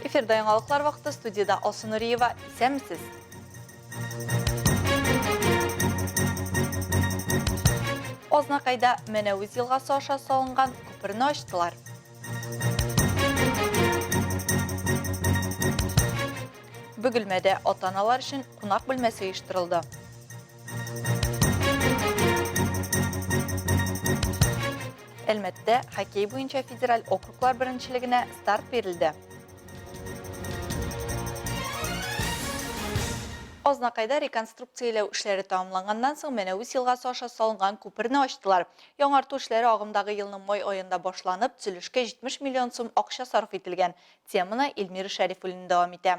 Эфирда яңалыклар вакыты студиядә Алсу Нуриева. Исәнмесез. Азнакайда Мәнәвез елгасы аша салынган күперне ачтылар. Бөгелмәдә ата-аналар өчен кунак бүлмәсе оештырылды. Әлмәттә хоккей буенча федераль округлар беренчелегенә старт бирелде. Азнакайда реконструкцияләү эшләре тәмамланганнан соң Мәнәвез елгасы аша салынган күперне ачтылар. Яңарту эшләре агымдагы елның май аенда башланып, төзелешкә 70 миллион сум акча сарыф ителгән. Теманы Эльмира Шәрифуллина дәвам итә.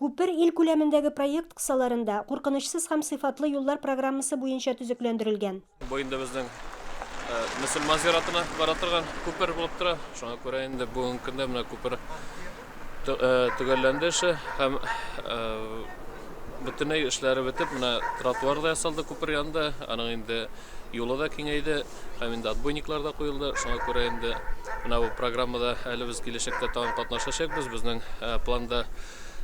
Күпер ил күләмендәге проект кысаларында Куркынычсыз һәм сыйфатлы юллар программасы буенча төзекләндерелгән. Бу инде безнең мөселман зиратына бара торган күпер булып тора. Шуңа күрә инде бүгенге көндә менә күпер төгәлләнде эше һәм бөтенләй эшләре бетеп, менә тротуар да ясалды күпер янында, аның инде юлы да киңәйде һәм инде отбойниклар да куелды. Шуңа күрә инде менә бу программада әле без киләчәктә тагын катнашачакбыз. Безнең планда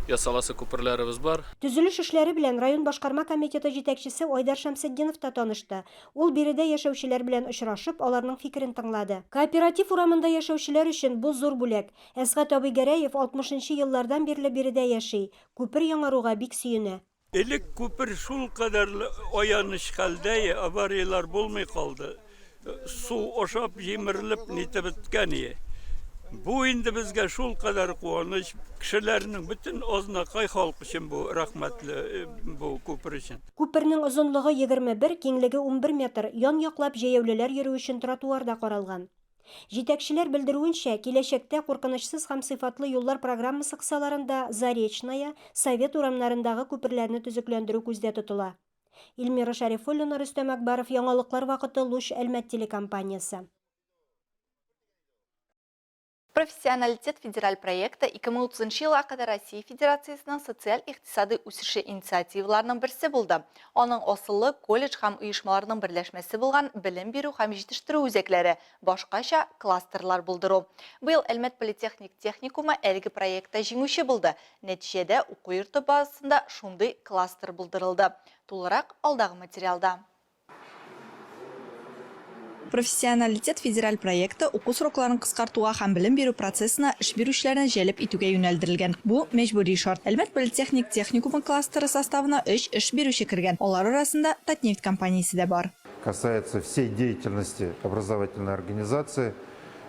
ясаласы күперләребез бар. Төзелеш эшләре белән район башкарма комитеты җитәкчесе Айдар Шәмсетдинов та танышты. Ул биредә яшәүчеләр белән очрашып, аларның фикерен тыңлады. Кооператив урамында яшәүчеләр өчен бу зур бүләк. Әсгать абый Гәрәев 60 нчы еллардан бирле биредә яши, күпер яңаруга бик сөенә. Элек күпер шулкадәрле аяныч хәлдә, аварияләр булмый калды. Су ашап, җимерелеп, нитеп беткән ие. Бу инде безгә шулкадәр куаныч, кешеләрнең бөтен Азнакай халкы өчен бу рәхмәтле бу күпер өчен. Күпернең озынлыгы 21, киңлеге 11 метр, ян-яклап җәяүлеләр йөрү өчен тротуар да каралган. Җитәкчеләр белдерүенчә, киләчәктә Куркынычсыз һәм сыйфатлы юллар программасы кысаларында Заречная, Совет урамнарындагы күперләрне төзекләндерү күздә тотыла. Илмира Шәрифуллина, Рөстәм Әкбаров, Яңалыклар вакыты, Луч Әлмәт телекомпаниясе. Профессионалитет федераль проекты 2030 нчы елга кадәр Россия Федерациясенең социаль-икътисадый үсеше инициативаларының берсе булды. Аның асылы, колледж һәм оешмаларның берләшмәсе булган белем бирү һәм җитештерү үзәкләре, башкача, кластерлар булдыру. Быел Әлмәт политехник техникумы әлеге проектта җиңүче булды. Нәтиҗәдә, уку йорты базасында шундый кластер булдырылды. Тулырак, алдагы материалда. Профессионалитет федераль проекты уку срокларын кыскартуга һәм белем бирү процессына эш бирүчеләрне җәлеп итүгә юнәлдерелгән. Бу, мәҗбүри шарт. Әлмәт политехник техникумы кластеры составына өч эш бирүче кергән, алар арасында Татнефть компаниясе дә бар. Касается всей деятельности образовательной организации,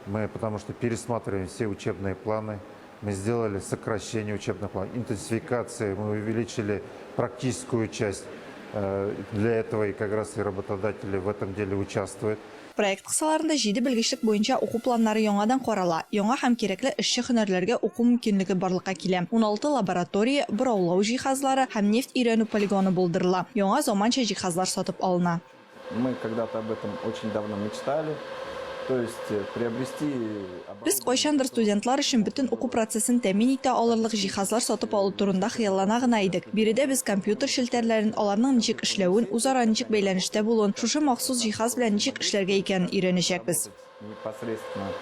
мы потому что пересматриваем все учебные планы, мы сделали сокращение учебных планов, интенсификации, мы увеличили практическую часть. Э, для этого и как раз и работодатели в этом деле участвуют. Проект кысаларында җиде белгечлек буенча уку планнары яңадан карала, яңа һәм кирәкле эшче һөнәрләргә уку мөмкинлеге барлыкка килә, 16 лаборатория, бораулау җиһазлары һәм нефть өйрәнү полигоны булдырыла, яңа заманча җиһазлар сатып алына. Мы когда-то об этом очень давно мечтали. То есть э, приобрести Без кайчандыр студентлар өчен бөтен уку процессын тәэмин итә алырлык җиһазлар сатып алу турында хыяллана гына идек. Биредә без компьютер челтәрләрен, аларның ничек эшләвен, үзара ничек бәйләнештә булуын, шушы махсус җиһаз белән ничек эшләргә икәнен өйрәнәчәкбез. Непосредственно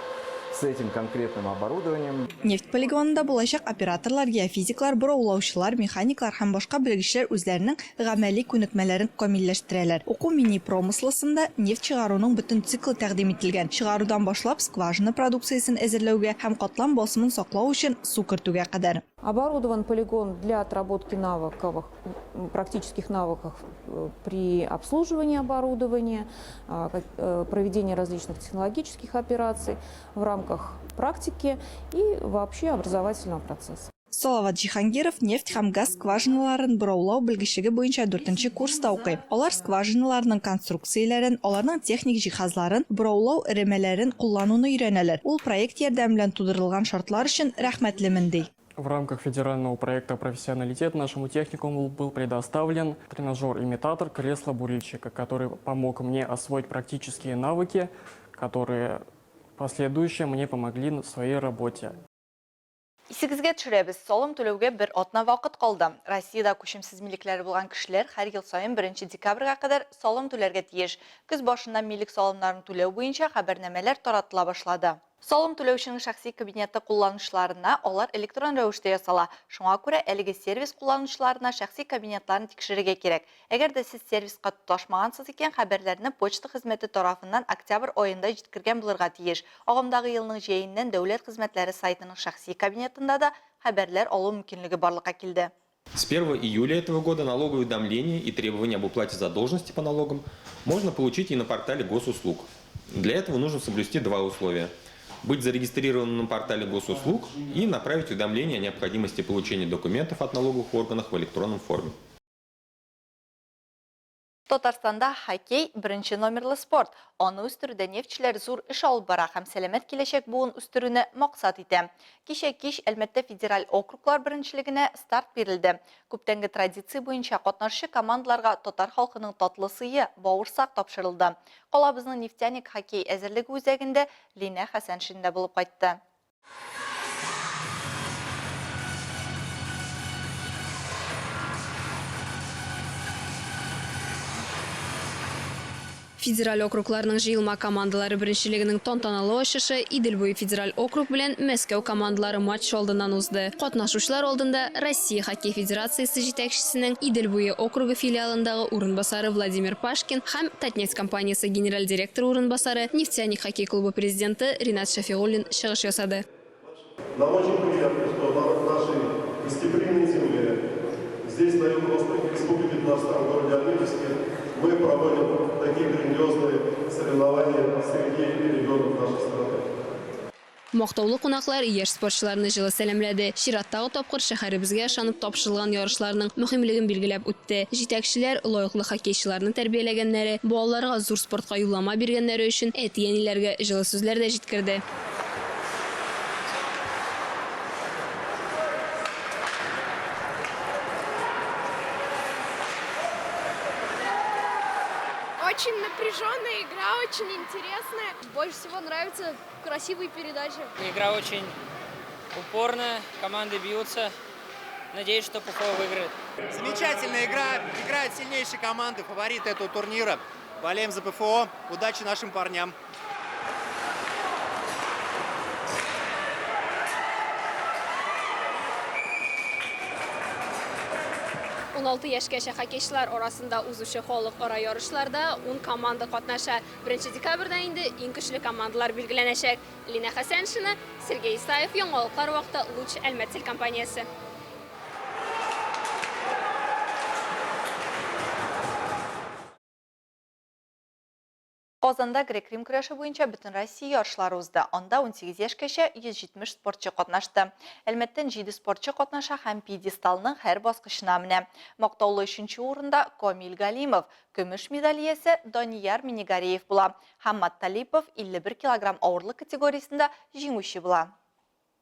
с этим конкретным оборудованием. Нефть полигонында булачак операторлар, геофизиклар, бораулаучылар, механиклар һәм башка белгечләр үзләренең гамәли күнекмәләрен камилләштерәләр. Уку мини-промыслосында нефть чыгаруның бөтен циклы тәкъдим ителгән, чыгарудан башлап скважина продукциясен әзерләүгә һәм катлам басымын саклау өчен су кертүгә кадәр. Оборудован полигон для отработки навыков, практических навыков э, при обслуживании оборудования, э, проведении различных технологических операций в рамках практики и вообще образовательного процесса. Салават Җиһангиров нефть һәм газ скважиналарын бораулау белгечлеге буенча дүртенче курста укый. Алар скважиналарның конструкцияләрен, аларның техник җиһазларын, бораулау эремәләрен куллануны өйрәнәләр. Ул проект ярдәме белән тудырылган шартлар өчен рәхмәтлемен, ди. В рамках федерального проекта «Профессионалитет» нашему техникуму был предоставлен тренажер-имитатор кресла-бурильщика, который помог мне освоить практические навыки, которые в последующем мне помогли в своей работе. Исегезгә төшерәбез, салым түләүгә бер атна вакыт калды. Россиядә күчемсез милекләре булган кешеләр һәр ел саен беренче декабрьгә кадәр салым түләргә тиеш. Көз башыннан милек салымнарын түләү буенча хәбәрнамәләр таратыла башлады. Салым түләүченең шәхси кабинеты кулланучыларына алар электрон рәвештә ясала, шуңа күрә әлеге сервис кулланучыларына шәхси кабинетларын тикшерергә кирәк. Әгәр дә сез сервиска тоташмагансыз икән, хәбәрләрне почта хезмәте тарафыннан октябрь аенда җиткергән булырга тиеш. Агымдагы елның җәеннән Дәүләт хезмәтләре сайтының шәхси кабинетында да хәбәрләр алу мөмкинлеге барлыкка килде. С 1 июля этого года налоговые уведомления и требования об уплате задолженности по налогам можно получить и на портале госуслуг. Для этого нужно соблюсти два условия. Быть зарегистрированным на портале госуслуг и направить уведомление о необходимости получения документов от налоговых органов в электронном форме. Татарстанда хоккей, беренче номерлы спорт. Аны үстерүдә нефтьчеләр зур эш алып бара һәм сәламәт киләчәк буын үстерүне максат итә. Кичә кич Әлмәттә федераль округлар беренчелегенә старт бирелде. Күптәнге традиция буенча катнашчы командаларга татар халкының татлы сые, бавырсак тапшырылды. Калабызның Нефтяник хоккей әзерлеге үзәгендә Линә Хәсәншин дә булып кайтты. Федераль округларның җыелма командалары беренчелегенең тантаналы ачышы Идел буе федераль округ белән Мәскәү командалары матчы алдыннан узды. Катнашучылар алдында Россия хоккей федерациясе җитәкчесенең Идел буе округы филиалындагы урынбасары Владимир Пашкин һәм Татнефть компаниясе генераль директоры урынбасары, Нефтяник хоккей клубы президенты Ринат Шәфигуллин чыгыш ясады. Нам очень приятно, что на нашей гостеприимной земле, здесь, на юго-востоке Республики Татарстан, в городе Альметьевске, мы проводим такие грандиозные соревнования среди регионов нашей страны. Мактаулы кунаклар яшь спортчыларны җылы сәламләде, чираттагы тапкыр шәһәребезгә ышанып тапшырылган ярышларның мөһимлеген билгеләп үтте. Җитәкчеләр лаеклы хоккейчыларны тәрбияләгәннәре, балаларга зур спортка юллама биргәннәре өчен әти-әниләргә җылы сүзләр дә җиткерде. Очень напряженная игра, очень интересная. Больше всего нравится красивые передачи. Игра очень упорная, команды бьются. Надеюсь, что ПФО выиграет. Замечательная игра. Играют сильнейшие команды, фавориты этого турнира. Болеем за ПФО. Удачи нашим парням. 16 яшькәчә хоккейчылар арасында узучы халыкара ярышларда 10 команда катнаша. Беренче декабрьдә инде иң көчле командалар билгеләнәчәк. Лина Хәсәншина, Сергей Исаев, Яңалыклар вакыты, Луч Әлмәт телекомпаниясе. Казанда грек-рим көрәше буенча Бөтенроссия ярышлары узды. Анда 18 яшькәчә 170 спортчы катнашты. Әлмәттән 7 спортчы катнаша һәм пьедесталның һәр баскычына менә. Мактаулы өченче урында Камил Галимов, Көмеш медаль иясе Данияр Минигареев була. Хаммат Талипов 51 килограмм авырлык категориясендә җиңүче була.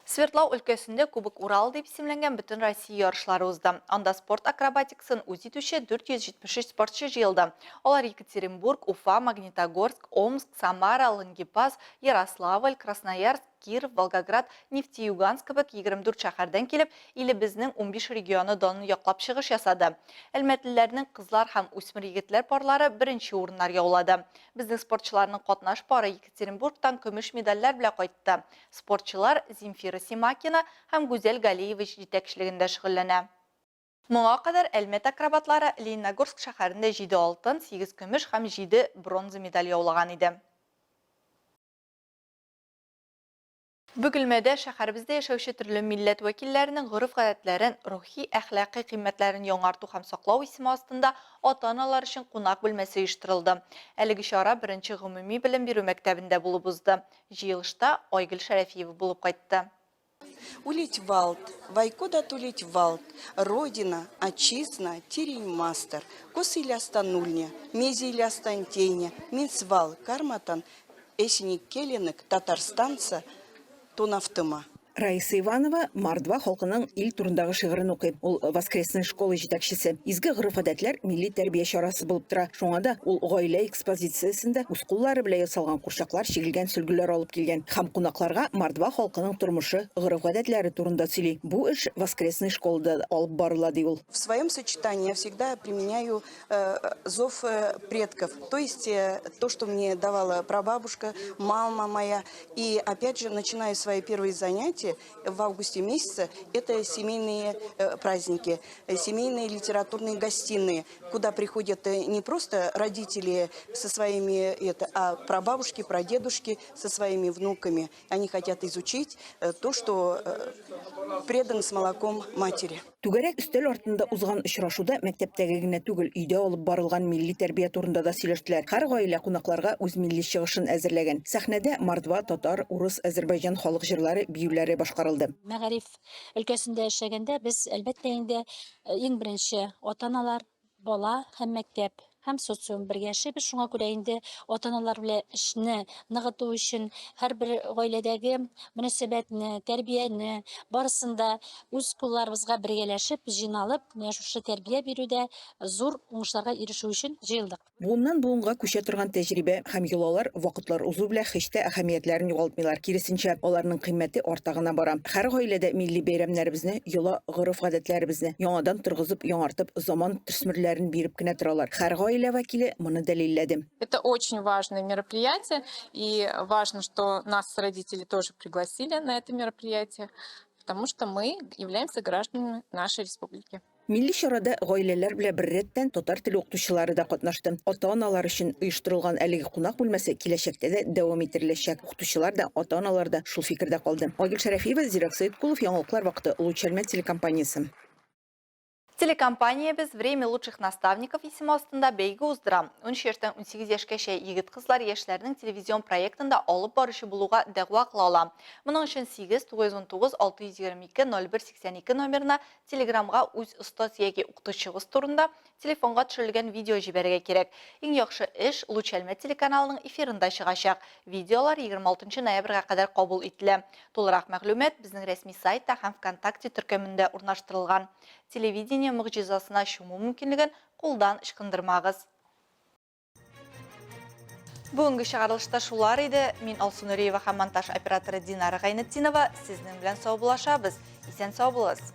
Свердлау өлкәсендә Кубок Урал дип исемләнгән Бөтенроссия ярышлары узды. Анда спорт акробатикасын үз итүче 473 спортчы җыелды. Алар Екатеринбург, Уфа, Магнитогорск, Омск, Самара, Лангепас, Ярославль, Красноярск, Киров, Волгоград, Нефтеюганск кебек 24 шәһәрдән килеп, илебезнең 15 регионы данын яклап чыгыш ясады. Әлмәтлеләрнең кызлар һәм үсмер егетләр парлары беренче урыннар яулады. Безнең спортчыларның катнаш пары Екатеринбургтан көмеш медальләр белән кайтты. Спортчылар Земфира Симакина һәм Гүзәл Галиева җитәкчелегендә шөгыльләнә. Моңа кадәр Әлмәт акробатлары Лениногорск шәһәрендә җиде алтын, сигез көмеш һәм җиде бронза медаль яулаган иде. Бөгелмәдә шәһәребездә яшәүче төрле милләт вәкилләренең гореф-гадәтләрен, рухи-әхлакый кыйммәтләрен яңарту һәм саклау исеме астында ата-аналар өчен кунак бүлмәсе оештырылды. Әлеге чара беренче гомуми белем бирү мәктәбендә булып узды. Җыелышта Айгөл Шәрәфиева булып кайтты. Улить валт, вай кодат улить валт, Родина, отчизна, тиринь мастор, Косо илястан ульне, мезе илястан тейне, Минь свал карматан эсиник келенек Татарстансо тонавтомо. Раиса Иванова мордва халкының ил турындагы шигырен укый. Ул воскресная школа җитәкчесе. Изге гореф-гадәтләр милли тәрбия чарасы булып тора. Шуңа да ул гаилә экспозициясендә үз куллары белән ясалган курчаклар, чигелгән сөлгеләр алып килгән һәм кунакларга мордва халкының тормышы, гореф-гадәтләре турында сөйли. Бу эш воскресная школада да алып барыла, ди ул. В своем сочетании я всегда применяю зов предков, то есть то, что мне давала прабабушка, мама моя. И опять же, начиная свои первые занятия в августе месяце, это семейные праздники, семейные литературные гостиные, куда приходят не просто родители со своими, это, а прабабушки, прадедушки со своими внуками. Они хотят изучить то, что предано с молоком матери. Түгәрәк өстәл артында узган очрашуда мәктәптәге генә түгел, өйдә алып барылган милли тәрбия турында да сөйләштеләр. Һәр гаилә кунакларга үз милли чыгышын әзерләгән. Сәхнәдә мордва, татар, урыс, әзербайҗан халык җырлары, биюләре башкарылды. Мәгариф өлкәсендә эшләгәндә без, әлбәттә инде, иң беренче ата-аналар, бала һәм мәктәп һәм социум бергә эшлибез. Шуңа күрә инде ата-аналар белән эшне ныгыту өчен һәрбер гаиләдәге мөнәсәбәтне, тәрбияне барысын да үз кулларыбызга бергәләшеп, җыйналып, менә шушы тәрбия бирүдә зур уңышларга ирешү өчен җыелдык. Буыннан буынга күчә торган тәҗрибә һәм йолалар вакытлар узу белән һич тә әһәмиятләрен югалтмыйлар, киресенчә, аларның кыйммәте арта гына бара. Һәр гаиләдә милли бәйрәмнәребезне, йола, гореф-гадәтләребезне яңадан торгызып, яңартып, заман төсмерләрен биреп кенә торалар. Һәр гаилә вәкиле моны дәлилләде. Это очень важное мероприятие, и важно, что нас родители тоже пригласили на это мероприятие, потому что мы являемся гражданами нашей республики. Милли чарада гаиләләр белән беррәттән татар теле укытучылары да катнашты. Ата-аналар өчен оештырылган әлеге кунак бүлмәсе киләчәктә дә дәвам иттереләчәк. Укытучылар да, ата-аналар да шул фикердә калды. Айгөл Шәрәфиева, Зирәк Сәеткулов, Яңалыклар вакыты, Олы Чәлмә телекомпаниясе. Телекомпаниябез Время лучших наставников исеме астында бәйге уздыра. 13 яшьтән 18 яшькәчә егет-кызлар яшьләрнең телевизион проектында алып баручы булуга дәгъва кыла ала. Моның өчен 8 919 622 01 82 номерына Телеграмга үз остаз яки укытучыгыз турында телефонга төшерелгән видео җибәрергә кирәк. Иң яхшы эш Луч Әлмәт телеканалының эфирында чыгачак. Видеолар 26 ноябрьгә кадәр кабул ителә. Тулырак мәгълүмат безнең рәсми сайтта һәм ВКонтакте төркемендә урнаштырылган. Телевидение могҗизасына чуму мөмкинлеген кулдан ычкындырмагыз. Бүгенге чыгарылышта шулар иде. Мин Алсу Нуриева һәм монтаж операторы Динара Гайнетдинова сезнең белән саубуллашабыз. Исән сау булыгыз.